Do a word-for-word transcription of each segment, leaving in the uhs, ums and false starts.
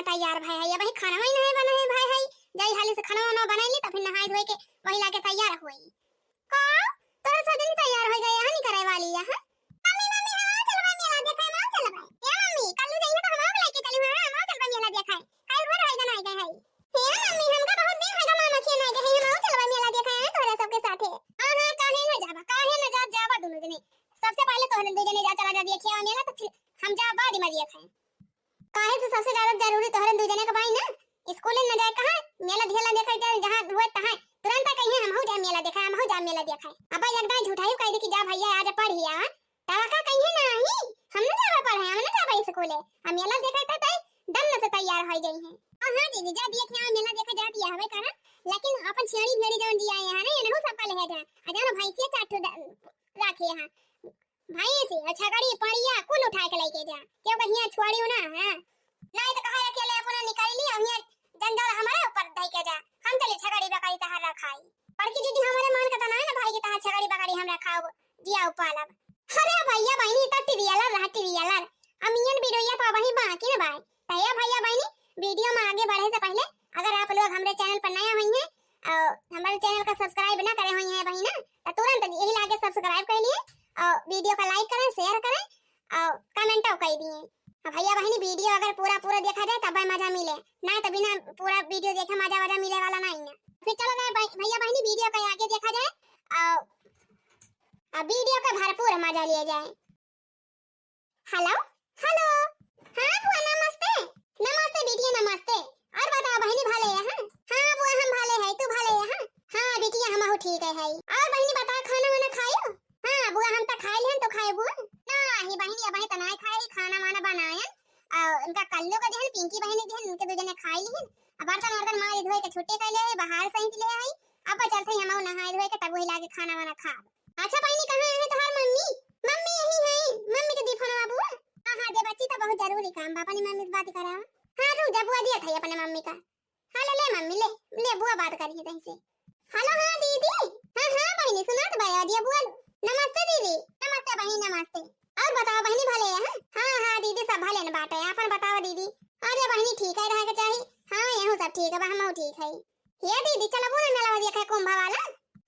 तैयार भय है, अबहीं खाना वही नहीं बना है भय है, जाई हाली से खाना वाना बनाई ली, तब फिर नहाई धोई के वही लागे तैयार होई। का? तोरा सजनी तैयार हो गए, यहाँ नहीं करे वाली है, हाँ? मम्मी, मम्मी, हम आओ चलबे मेला देखे, हम आओ चलबे। ए मम्मी, कल जाइए तो हम आओ लेके चली, हाँ, हम आओ चलबे मेला देखे। काहे रो रहे गन आए गए है? ए मम्मी, हमका बहुत दिन हो गया मामा के ना गए, हम आओ चलबे मेला देखे, हाँ, तोहरे सबके साथे। हाँ, हाँ, काहे ना जाबा, काहे ना जा, जाबा दोनों जने। सबसे पहले तोहरे दो जने जा, चला जा देखिए मेला, तो फिर हम जा बाद में देखे। काहे से सबसे ज्यादा जरूरी तोहरे दू जने के बाई ना। स्कूल न जाए कहाँ, मेला झेला देखे जाए जहाँ हुए तहाँ। तुरंत कहिए हमहू जाए मेला देखे, हमहू जाए मेला देखे। अब एक दाई झूठाई कह दे कि जा भैया आज पढ़िया, तब का कहिए ना ही, हम न जावे पढ़े, हम न जावे स्कूले। हम मेला देखे थे तई दन से तैयार हो गई हैं। और हाँ जीजी, जा दिया क्या मेला देखे जा दिया हवे करा, लेकिन अपन छेड़ी भेड़ी जवन दिया यहाँ ना, ये नहीं सबका ले जा। आ जानो भैंसिया चार ठो ड-, रखे यहाँ। भैंस, छगड़ी, पड़िया कुल उठाए के लेके जा। क्यों कहिया छोड़ियो ना, हाँ? नहीं तो कहा अकेले अपना निकाल ली, अब यहाँ जंजाल हमारे ऊपर धई के जा। हम चली छगड़ी बकरी तहार रखाई। बड़की दीदी हमारे मान के तो नहीं ना भाई कि तहार छगड़ी बकरी हम रखाओ, जिया उपालब। अरे भैया बहनी तो टीवी अलर रहा, टीवी अलर। अमियन वीडियो ये तो वही बाकी ना भाई। तो ये भैया बहनी, वीडियो में आगे बढ़े से पहले अगर आप लोग हमारे चैनल पर नया हुई हैं और हमारे चैनल का सब्सक्राइब ना करे हुई हैं बहनी ना, तो तुरंत यही लागे सब्सक्राइब कर लिए और वीडियो का लाइक करें, शेयर करें और कमेंटो कर दिए। अब भैया बहनी वीडियो अगर पूरा पूरा देखा जाए तब मजा मिले, ना तो बिना पूरा वीडियो देखे मजा वजा मिले वाला नहीं है। फिर चलो ना भाई-, भैया बहनी वीडियो का आगे देखा जाए और, और वीडियो का भरपूर मजा लिया जाए। हेलो, हेलो। हाँ बुआ नमस्ते। नमस्ते बिटिया नमस्ते। और बताओ बहनी भले है? हाँ बुआ हम भले है, तू भले है? हाँ बिटिया हमहू ठीक है, है। और बहनी बताओ खाना वाना खायो? हाँ बुआ हम तो खाए लेहन, तो खाए बुआ? नहीं बहनी अबही तो नहीं खाए, खाना वाना बनायन। और उनका कल्लू का देहन, पिंकी बहनी देहन, उनके दो जने खाए लेहन। अब बर्तन वर्तन माज धोए के छुट्टी कर ले है, बाहर से ही ले आई। अब चलते ही हमहू नहाए धोए के तब वही लागे खाना वाना खा। अच्छा बहनी, कहाँ है तोहार मम्मी? मम्मी यही है। मम्मी के दी फोनवा बुआ। हाँ, हाँ, दे बच्ची, तो बहुत जरूरी काम बा, अपनी मम्मी से बात करा। हाँ, रुक जा, बुआ दिया था अपने मम्मी का। हाँ, ले, ले मम्मी, ले, ले बुआ बात करी है तैसे। हेलो, हाँ दीदी। हाँ, हाँ बहनी, सुनात बा, दिया बुआ। नमस्ते दीदी। नमस्ते बहनी, नमस्ते। और बताओ बहनी, भले है? हाँ, हाँ दीदी, सब भले न बाटे। अपन बताओ दीदी। अरे बहनी, ठीक है रहे के चाही। हाँ, यहू सब ठीक है बा, हमहू ठीक है। हे दीदी, चलबू ना मेलवा देखे कुंभ वाला?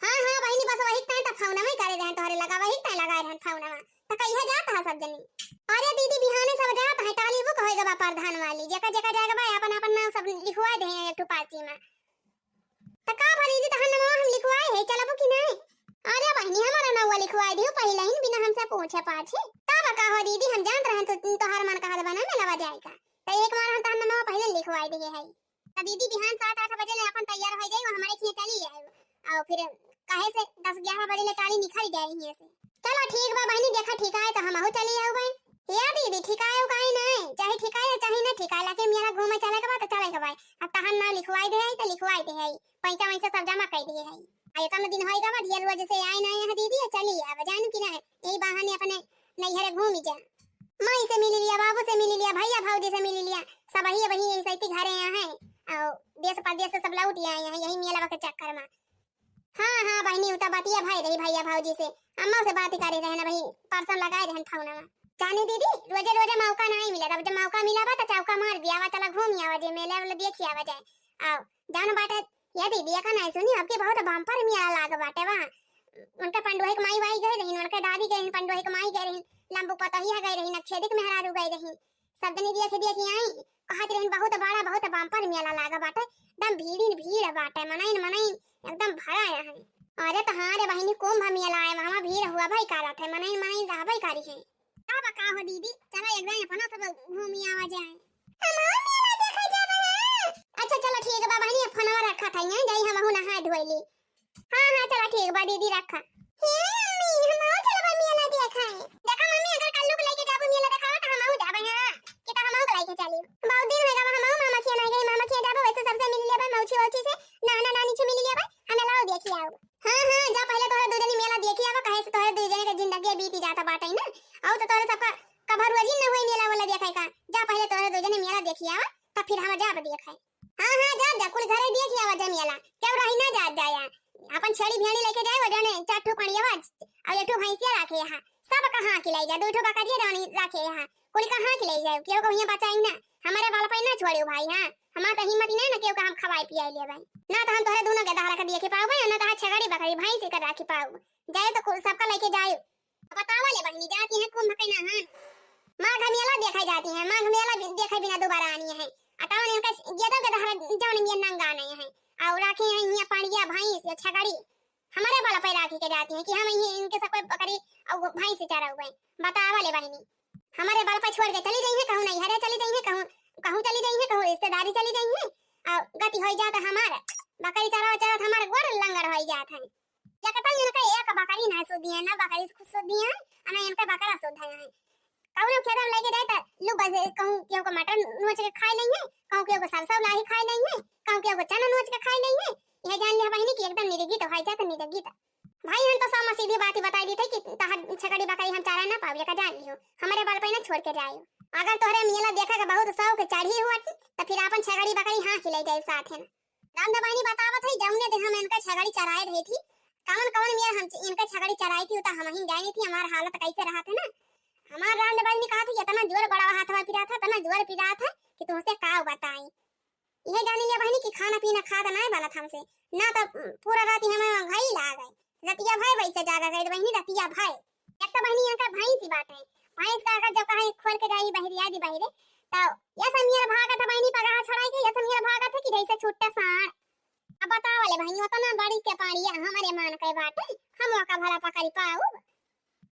हाँ, हाँ बहिनी, बस वही ताईं त फोनवा ही करे रहन तोहरे लगा, वही ताईं लगाए रहन फोनवा। त कहिया जात ह सब जनी? अरे दीदी, बिहाने सब जात है, टाली बुक होए गवा प्रधान वाली, जेका जेका जाए गवा अपन अपन नाम सब लिखवाए दे एक ठो पर्ची में। त का भा दीदी, तहार नमवा हम लिखवाए है, चलबू कि नहीं? अरे बहिनी, हमारा नौवा लिखवाए दियो पहिले ही, बिना हमसे पूछे पाछे। तब का हो दीदी, हम जानत रहन तो तोहार मन कहत बना मेलवा जाए का। त एक बार हम तहार नमवा पहिले लिखवाए दिए है। त दीदी बिहान सात आठ बजे ले अपन तैयार हो जाई, वो हमारे खिया चली आए। और फिर कहे से दस ग्यारह बजे ले टाली निकल जाए हियां से। चलो ठीक बा बहिनी, देखा ठीक आए तो हमहू चली आऊ बहन। या दीदी ठीक आए काहे ना, चाहे ठीक आए चाहे ना ठीक आए, लेकिन मेला घूमे चले के बा तो चले के बा। अब तहार नाम लिखवाई दे है तो लिखवाई दे है, पैसा वैसा सब जमा कर दिए है। आ इतना दिन होई गवा ढेर रोज से आए ना यहाँ दीदी, चली अब जान कि ना, यही बहाने अपने नैहरे घूमी जा। माई से मिली लिया, बाबू से मिली लिया, भैया भौजी से मिली लिया, सब वही वही यही सैती घरे यहाँ है। और देश परदेश से सब लौट आए हैं यही मेला के चक्कर में। हाँ, हाँ बहिनी, उ तो बतिया भाई रही भैया भौजी से, अम्मा से बात करे रहे ना भाई, परसन लगाए रहन फोन में। जाने दीदी, रोजे रोजे मौका नहीं मिला, तब जब मौका मिला बा तो चौका मार दिया, आवा चला घूम आवा जे मेला वाला देखी आवा जाए। आओ, जान बाटे, ये दीदी का नहीं सुनी, आपके बहुत बम्पर मेला लाग बाटे वहाँ। उनके पंडोहे के माई वाई गए रही, उनके दादी गए रही, पंडोहे के माई गए रही, लंबू पतोहिया गए रही, नक्षेदी के मेहरारू गए रही, सब जने देख देख आई, कहत रहन बहुत बड़ा, बहुत बम्पर मेला लागा बाटे, एकदम भीड़िन भीड़ बाटे, मनइन मनइन एकदम भरा है। अरे तो हाँ रे बहिनी, कुंभ मेला है, वहाँ भीड़ हुआ भाई का रहत है, मनइन मनइन रहबे करी है। का बा का हो दीदी, चला एक दाई अपना सब घूमी आवा जाए। हमार मेला देखे जाना है। अच्छा चलो ठीक बा बहिनी, अब फोनवा रखा था यहाँ, जाई हमहू नहाए धोए ली। हाँ, हाँ, चला ठीक बा, दीदी रखा। हे मम्मी, हमहू चलबा मेला देखे। देखा मम्मी, अगर कल्लू के लेके जाबू मेला देखावा, तो हमहू जाबे, हाँ, कि तो हमहू के लेके चली। बहुत दिन हो गवा, हमहू मामा खिया नहीं गई, मामा खिया जाबो, वैसे सबसे मिल लेबे, मौसी वौसी से, नाना नानी से मिल लेबे, हमें लाओ देखी आओ। हाँ, हाँ, जा पहले तोहरे दू जनी मेला देखी आवा, कहे से तोहरे दू जने के जिंदगी बीती जाता बाटे ना, और तो तोहरे सबका कभर रोजी न हुई मेला वाला देखे का। जा पहले तोहरे दू जनी मेला देखी आवा, तब फिर हम जाब देखे। हाँ, हाँ, जा, जा, कुल घरे देख आवा जा मेला। क्यों रही ना जात जाया। अपन छेड़ी भेड़ी लेके जाए, वो जाने चार ठो पड़ियावा और एक ठो भैंसिया रखे यहाँ। सब कहाँ के ले जा, दो ठो बकरिया रानी रखे यहाँ। कुल कहाँ के ले जाए, क्यों को यहाँ बचाई ना। हमरे बल पे ना छोड़ियो भाई, हाँ, हमार तो हिम्मत ही नहीं ना केहू का हम खवाई पियाई लेबै। ना तो हम तोहरे दोनों के दहरा के देखे पाउबै, ना तो छगड़ी बकरी भैंस के राखी पाउब। जाए तो कुल सबका लेके जाए। बतावा ले बहिनी, जाती हैं कुंभ के नहान। माघ मेला देखे जाती हैं, माघ मेला भी देखे बिना दोबारा आनी है। अटावन इनका गेदो के दहरा जौन में नंगा नहीं है। और राखी हैं हियाँ पाड़िया भैंस या छगड़ी। हमारे बल पे राखी के जाती हैं कि हम ये इनके सब कोई बकरी और भैंस चराउबै। बतावा ले बहिनी, हमारे बल पे छोड़ के चली गई हैं, कहूँ नैहरे चली गई हैं, कहूँ, कहूँ चली गई हैं, कहूँ रिश्तेदारी चली गई हैं। और गति हो जात हमार, बकरी चरावत चरावत हमार गोड़ लंगड़ हो जात है। या कतई इनका एक बकरी ना सुधी है, ना बकरी कुछ सुधी है, और ना इनका बकरा सुध है। कौनो खेत में लेके जाए त लू बस कहूँ केहू को मटर नोच के खाई लेंगे, कहूँ केहू को सरसों लाही खाई लेंगे, कहूँ केहू को चना नोच के खाई लेंगे। यह जान लिया बहिनी कि एकदम निरगी तो है जात निरगी तो। भाई हम तो सब सीधी बात ही बताई दी थे कि तहार छगड़ी बकरी हम चारा ना पावे का जान लियो, हमारे बल पे ना छोड़ के जाए। अगर तोहरे मेला देखे के बहुत शौक चढ़ी हुआ थी, तो फिर अपन छगड़ी बकरी हाँ खिलाई जाए साथ है ना। रामदा बहिनी बतावत है, जौने दिन हम इनका छगड़ी चराए रही थी, कवन कवन मेर हम इनका छगड़ी चराई थी, उता हम ही जानी थी, हमार हालत कैसे रहा थे ना। हमार रामदा बहिनी कहा थी, इतना जोर गोड़वा हाथवा पिरा था, इतना जोर पिरा था कि तुमसे का बताई। यह जानी लिया बहिनी कि खाना पीना खाद नाय बनत हमसे, ना तो पूरा रात ही हमें वहाँ घाई ला गए। रतिया भय वैसे जागा गए बहिनी, रतिया भय। एक तो बहिनी इनका भैंस ही बाटे, भैंस का अगर जब कहीं खोल के जाई बहिरिया दी बहिरे, तो ये समियर भागत है बहिनी पगहा छड़ाई के, ये समियर भागत है कि जैसे छुट्टा साँड़। अब बतावा ले बहिनी, उतना बड़ी के पाड़िया हमारे मान के बाटे, हम ओका भला पकड़ी पाउब?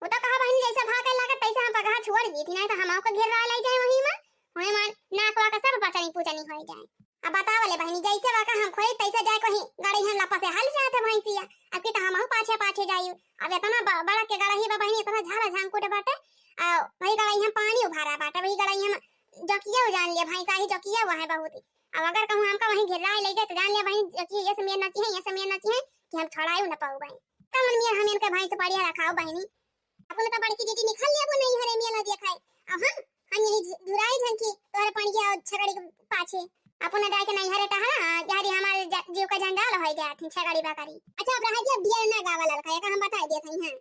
वो तो कहा बहिनी जैसे भागे लागत तैसे हम पगहा छोड़ दी थी, नहीं तो हम ओका घेर रहा ले जाए वहीं में, वहीं में नाक वाक सब पचनी पुचनी हो जाए। अब बतावा ले बहिनी, जैसे वाका हम खोई तैसे जाए कहीं गड़ई हम लपा से हल जात है भैंसिया, अब की तो हमहू पाछे पाछे जाई। अब इतना ब-, बड़ा के गड़ही बा बहिनी, इतना झाला झांकुट बाटे, आ वही गड़ई हम पानी उभारा बाटे, वही गड़ई हम जकिया जान लिया भैंसा ही जकिया हुआ है बहुत ही। अब अगर कहूँ हमका वहीं घेराए ले गए तो जान लिया बहिनी जकिया ये समय नची है, ये समय नची है कि हम छोड़ाए न पाऊ बहिनी। कमन मिया हम इनके भैंस बढ़िया रखाओ बहिनी। अपने तो बड़की जीजी निकल लेबो नैहरे मेला देखाए। अब हम, हम यही झ-, झुराई झंकी तोहरे पड़िया और छगड़ी के पाछे। अपने जाए के नैहरे टहरा, यारी हमारे ज-, जीव का जंजाल हो जाए थी छगड़ी बकरी। अच्छा, अब रहा जी, अब दिया ना गावा ललका, एका हम बताई देत हई, हाँ।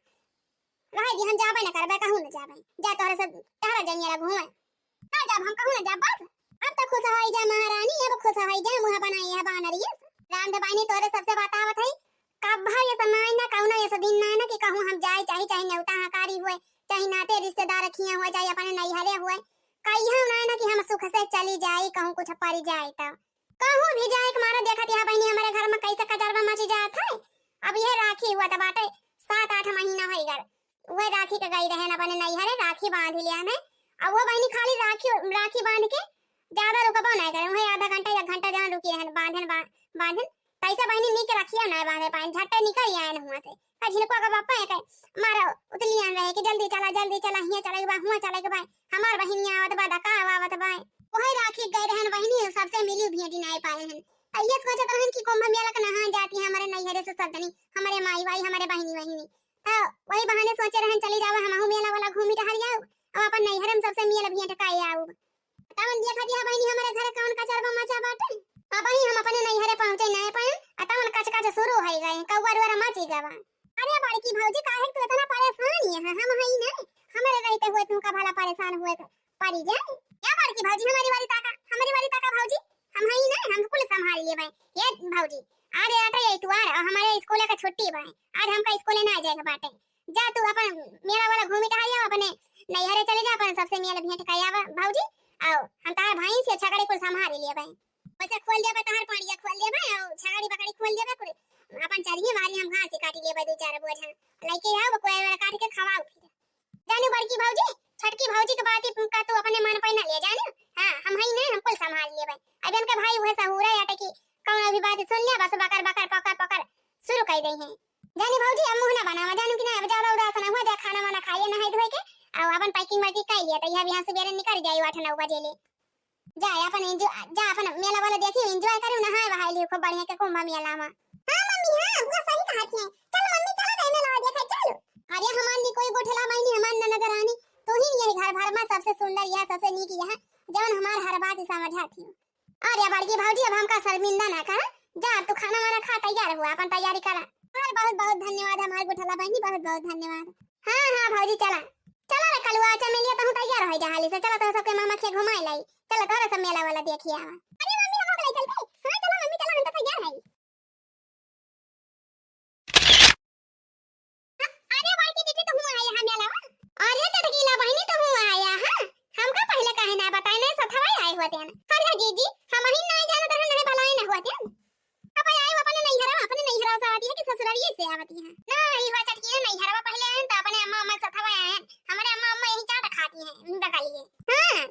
रहा जी, हम जाबे ना करबे, कहूँ ना जाबे। जा तोहरे सब टहरा जनिया घूमे। ना जाब, हम कहूँ ना जाब, बस। अब तो खुश होई जा महारानी, अब खुश होई जा, मुँह बनाई है बानरिया। राम दबाइनी तोरे सबसे बतावत है, कब भाई ऐसा नाई ना, कौनो ऐसा दिन नाई ना कि कहूँ हम जाए, चाहे, चाहे न्योता हकारी हुए, चाहे नाते रिश्तेदार खिया हुए, चाहे अपने नैहरे हुए, कहियो नाई ना कि हम सुख से चली जाए, कहूँ कुछ परी जाए तो। कहूँ भी जाए के मारा देखत यहाँ बहिनी हमारे घर में कैसे कजरवा मची जात है। अब ये राखी हुआ तो बाटे सात आठ महीना होई गल। वह राखी के गई रहे ना अपने नैहरे, राखी बांध लिया ने। अब वो बहिनी खाली राखी, राखी बांध के ज्यादा रुकबो नहीं करे, वही आधा घंटा, एक घंटा जहाँ रुकी रहन, बांधन, बा-, बांधन। तैसे बहिनी नीक रखिया नहीं बांधे पाए, झट्टे निकल आए हुआ से। का झिनकुआ का बापा है के मारा उतलियान रहे कि जल्दी चला, जल्दी चला, हियाँ चले के बा, हुआँ चले के बा, हमार बहिनिया आवत बा, दका आवत बा। वही राखी गए रहन बहिनी, सबसे मिली भेंटी नहीं पाए हन। तो ये सोचत रहन कि कुंभ मेला के नहान जाती है हमारे नैहरे से सब जनी, हमारे माई बाई, हमारे बहिनी बहिनी। तो वही बहाने सोचे रहन चली जाओ, हमहू मेला वाला घूमी टहल जाओ, अब अपन नैहरे में सबसे मिल भेंट का आओ। तवन देखा दिया बहिनी हमारे घर कौन कचरवा मचा बाटे। अब ही हम अपने नैहरे पहुँचे नहीं पाए, आ तवन कच कच शुरू हो गए, कौआ रुआरा मची गवा। अरे बड़की भौजी, काहे तू इतना परेशान ये है? हम हई नहीं, हमारे रहते हुए तुमका भला परेशान हुए पड़ी जाए। क्या बड़की भौजी, हमारी वाली ताका, हमारी वाली ताका भौजी, हम हई नहीं, हम कुल संभाल लिए भाई। ये भौजी, आज आटे ये इतवार और हमारे स्कूल का छुट्टी भाई, आज हमका स्कूल ना जाए के बाटे। जा तू अपन मेला वाला घूमी टहल जाओ, अपने नैहरे चले जा, अपन सबसे मेल भेंट कर आवा भौजी। आओ, हम तार भाई से छगड़ी कुल संभाल लिए भाई। वैसे खोल देबे, तहार पड़िया खोल देबे, और छगड़ी बकरी खोल देबे, कुल अपन चरिये मारी हम घास काट लेबे दो चार बोझा। लेके आओ, कोई वाला काट के खवाओ फिर। जाने बड़की भौजी, छोटकी भौजी के बात ही का तू अपने मन पे ना ले जाने। हाँ, हम हई नहीं, हम कुल संभाल लेबे। अब इनके भाई वह सहूरा आटे कि कौन अभी बात सुन ले, बस बकर बकर पकर पकर शुरू कर दे हैं। जाने भौजी, अब मुँह ना बनावा, जानू कि ना, अब ज्यादा उदास ना हुआ, जा खाना वाना खाइए, नहाए धोए के, और अपन packing वैकिंग कर लिया, तो यह भी यहाँ सुबेरे निकल जाए आठ नौ बजे ले। जा अपन enjoy, जा अपन मेला वाला देखी, enjoy करी, नहाए वहाए लियो खूब बढ़िया के कुंभ मेला में। हाँ मम्मी, हाँ, बुआ सही कहा थी। चल मम्मी, चलो रे मेला देखे, चल। अरे हमार ली कोई गोठला बहिनी, हमार ननद रानी, तू ही यही घर भर में सबसे सुंदर, यह सबसे नीक, यह जवन हमार हर बात समझा थी। अरे बड़की भौजी, अब हमका शर्मिंदा ना कर, जा अब तू खाना वाना खा, तैयार हुआ, अपन तैयारी करा। अरे बहुत बहुत धन्यवाद हमार गोठला बहिनी, बहुत बहुत धन्यवाद। हाँ हाँ भौजी, चला चला रे कलुआ चमेलिया, तहूँ तैयार हो जा हाली से, चला तो सबके मामा के घुमाए लाई, चला तोहरा सब मेला वाला देखी आवा। अरे मम्मी, हम हो गए, चल गए। हाँ, चला मम्मी, चला, हम तो तैयार है। अरे बड़की जीजी, तू हुआ आया है मेला वा? अरे चटकीला बहिनी, तू हुआ आया है? हमका पहले काहे ना बताए, नहीं सथवा आए हुआ तेन। अरे जीजी, हम ही नहीं जानत रहन, नहीं भलाई ना हुआ तेन। अब आई अपने नैहरा, अपने नैहरा से आवती है कि ससुरारिये से आवती है? नहीं हुआ चटकीला, नैहरा पहले आए तो अपने अम्मा अम्मा सथवा आए। हमारे अम्मा अम्मा यही चाट खाती हैं, उनका लिए। हाँ।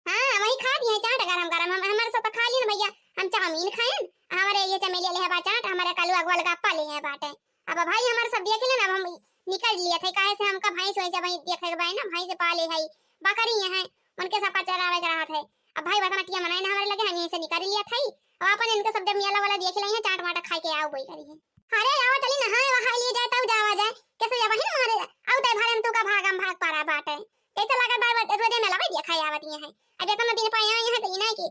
हाँ, वही खा दिए चाट गरम गरम। हम, हमारे साथ खा लिए ना भैया, हम चाउमीन खाएन, हमारे ये चमेलिया ले है बा चाट, हमारे कलुआ गोलगप्पा ले है बाटे। अब भाई हमारे सब देख लेना, अब हम निकल लिए थे, काहे से हमका भैंस वैसे वही देखे के बा ना, भैंस पाले है, बकरी है, उनके सबका चरावे के रहत है। अब भाई बतना टिया मनाए ना हमारे लगे, हम यहीं से निकल लिए थे। अब अपन इनके सब जब मेला वाला देख लेंगे, चाट माटा खाए के आओ बोई करी है। अरे आओ चली नहाए वहाए लिए जाए, तब जावा जाए, कैसे जब वही ना मारे, आओ दे भाई हम तू का भाग, हम भाग पारा बाटे। कैसे लागत बा, रोजे मेला भाई देखा आवत ये है। अब इतना दिन पे आए हैं तो इन्हें कि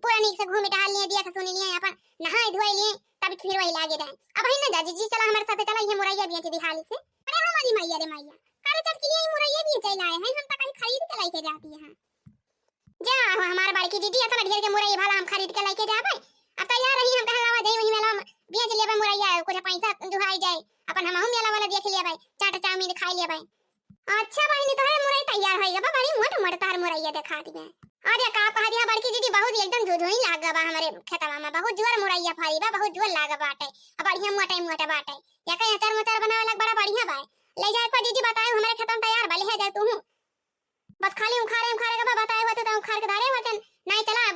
पूरा नीक से घूम टहल लिए, देख सुन लिए, अपन नहाए धोए लिए, तब फिर वही लागे जाए। अब ही ना जा जीजी, चला हमारे साथ चला, ये मुरैया बेच दी हाली से। अरे हमारी मैया रे मैया, करे चटकीला ये मुरैया बेचे लाए हैं, हम तो कहीं खरीद के लेके जाती हैं। जा हो हमारे बड़की जीजी, इतना ढेर के मुरैया भला हम खरीद के लेके जाबे। अब तो यार रही हम कहे लावा जाई वही मेला में बेच लेबे मुरैया, कुछ पैसा जुहाई जाए, अपन हमहू मेला वाला देख लेबे, चाट चाउमीन खाई लेबे। अच्छा बहिनी, तोहरे मुरई तैयार होई गबा, बड़ी मोट मोट तोहर मुरैया देखा दिए। अरे का कह दिया बड़की दीदी, बहुत एकदम झुझुई लाग गबा हमरे खेतवा में, बहुत जोर मुरैया फरी बा, बहुत जोर लाग बाटे, आ बढ़िया मोटे मोटे बाटे। या कहीं अचार मुचार बनावे लाग बड़ा बढ़िया बा। ले जाए को दीदी बताए हमरे खेतवा में तैयार बा, ले जाए तू। बस खाली उखाड़े उखाड़े के बा, बताए होते तो उखाड़ के धारे होते। नहीं चला,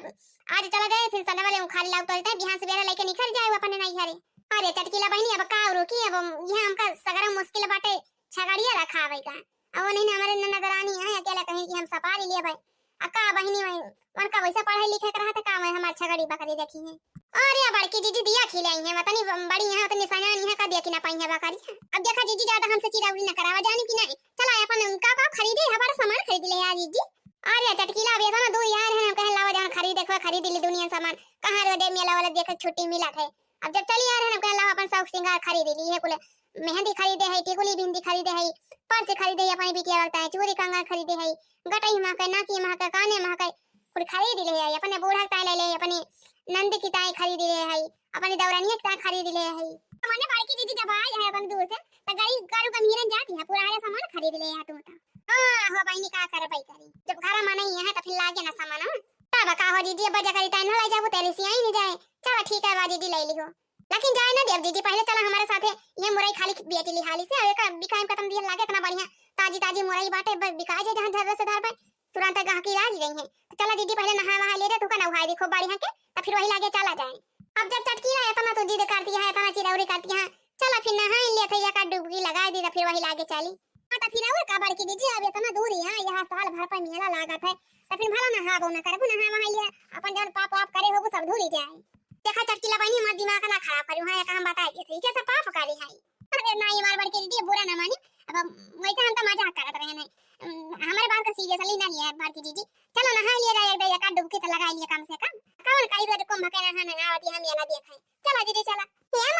आज चला जाए, फिर संडे वाले उखाड़ लाओ तो बिहान सवेरे लेके निकल जाए अपने नहीं घरे। अरे चटकीला बहिनी, अब का रुकी, अब यहाँ हमका सगरा मुश्किल बाटे, छगड़िया रखावे का। अब नहीं ना हमारे ननद रानी है, अकेला कहीं कि हम सपारी लिए भाई। आ का बहिनी, वही उनका वैसे पढ़ाई लिखे के रहा था, का मैं हमार छगड़ी बकरी देखी है। अरे बड़की जीजी दिया खिलाई है, वतनी बड़ी यहाँ, उतनी सयानी है, का दिया कि ना पाई है बकरी। अब देखा जीजी, ज्यादा हमसे चिराउरी ना करावा, जानी कि नहीं? चला अपन का का खरीदे, हमारा सामान खरीद ले यार जीजी। अरे चटकीला, अब इतना दूर यार है, हम कहे लावा जान खरीदे, खो खरीद ले दुनिया सामान। कहाँ रोडे मेला वाला देख छुट्टी मिला थे। अब जब चली यार है, हम कहे लावा अपन शौक सिंगार खरीद ली है कुल। मेहंदी खरीदे है, टिकुली बिंदी खरीदे है, पर्स खरीदे है, अपनी बिटिया लगता है, चूड़ी कंगन खरीदे है, गटई महके, नाकी महके, काने महके, कुल खरीद ले है। अपने बूढ़ा के ताई ले ले, अपनी नंद की ताई खरीद ले है, अपनी दौरानिया की ताई खरीद ले है। मने बड़की दीदी जब आई है अपन दूर से, तो गई गारू गम्हीरन जाती है, पूरा हरे सामान खरीद ले है तू तो। हाँ, हो बहिनी, का करबई करी, जब घर में नहीं है तो फिर लागे ना सामान। तब का हो दीदी, अब बजा करी ताई न ले जाबू, तेरे से आई नहीं जाए। चलो ठीक है बा दीदी, ले लिहो। लेकिन जाए ना देव दीदी, पहले चला हमारे साथे, ये मुरई खाली बेच ली हाली से, और एक बिकाई में खत्म दिए लागे, इतना बढ़िया ताजी ताजी मुरई बाटे, ब-, बिकाए जाए जहाँ झर्रे से धर पाए, तुरंत गाहकी लाग गई है। तो चला दीदी, पहले नहा वहा ले जा, तू का नहाए देखो बढ़िया के, तो फिर वही लागे चला जाए। अब जब चटकीला है, इतना तो जिद करती है, इतना चिरौरी करती है, चला फिर नहाए ले थे, एक आध डुबकी लगा दी, तो फिर वही लागे चली। हाँ, तो फिर और का बड़की दीदी, अब इतना दूर है, यहाँ साल भर पर मेला लागत है, तो फिर भला नहाबो न करबो, नहा वहा ले, अपन जौन पाप वाप करे होबो, सब धुल जाए। देखा चटकीला बहिनी, हमार दिमाग ना खराब करी, हाँ, एक हम बताए देते, ये सब पाप करी है। अरे नहीं, हमार बड़की दीदी बुरा ना मानी, अब हम, वैसे हम तो मजाक करत रहे नहीं, उम, हमारे बात का सीरियसली ना लिया है बड़की दीदी। चलो नहा लिया जाए, एक दो एक आध डुबकी तो लगा लिया कम से कम। कौन कही रोज कुंभ के नहा नहावती हम ये ना देखे। चलो दीदी चला। ये